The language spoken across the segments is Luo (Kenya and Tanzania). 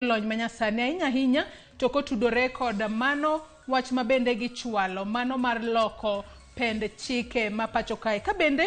Lony manyasani ahinya ahinya to kotudore kod mano wach ma bende gichwalo mano mar loko pend chike ma pacho kae. Ka bende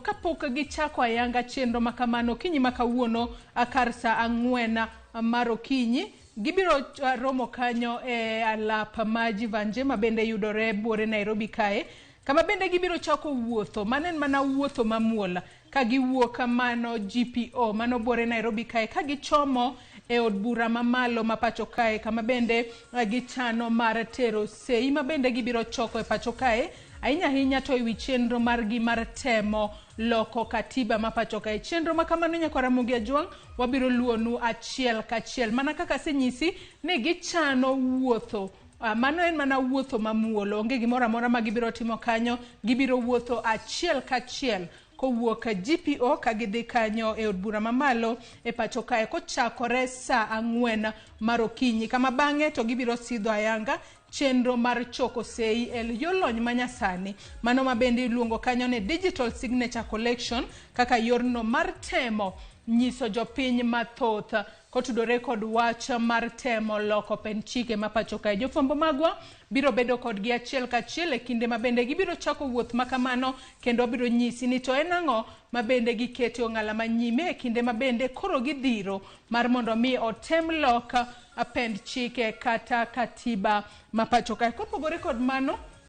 kapok gichako ayanga chenro ma kamano okinyi ma kawuono kar saa ang'wen mar okinyi gibiro romo kanyo e alap ma Jevanjee ma bende yudore buore Nairobi kae kama bende gibiro chako wuotho mano en mana wuotho mamuol ka giwuok mano GPO mano buore Nairobi kae ka gichomo e od bura mamalo ma pacho kae kama bende gichano mar tero sei ma bende gibiro choko e pacho kae ahinya ahinya to ewi chenro margi mar temo loko katiba ma pacho kae. Chenro ma kamano nyakwar Ramogi Ajwang' wabiro luonu achiel kachiel mana kaka asenyisi ni gichano wuotho. Mano en mana wuotho mamuol, onge gimoro amora ma gibiro timo kanyo, gibiro wuotho achiel kachiel kowuok GPO ka gidhi kanyo e od bura mamalo e pacho kae kochakore saa ang'wen mar okinyi kama bang'e to gibiro sidho ayanga chenro mar choko sei e yo lony manyasani mano ma bende iluongo kanyo ni digital signature collection kaka yorno mar temo nyiso jopiny mathoth kotudore kod wach mar temo loko pend chike ma pacho kae. Jofwambo magwa biro bedo kodgi achiel kachiel e kinde ma bende gibiro chako wuoth ma kamano kendo wabiro nyisi ni to en ang'o ma bende gikete ong'ala manyime e kinde ma bende koro gidhiro mar mondo mi otem lok pend chike kata katiba ma pacho kae. Kopogore kod mano,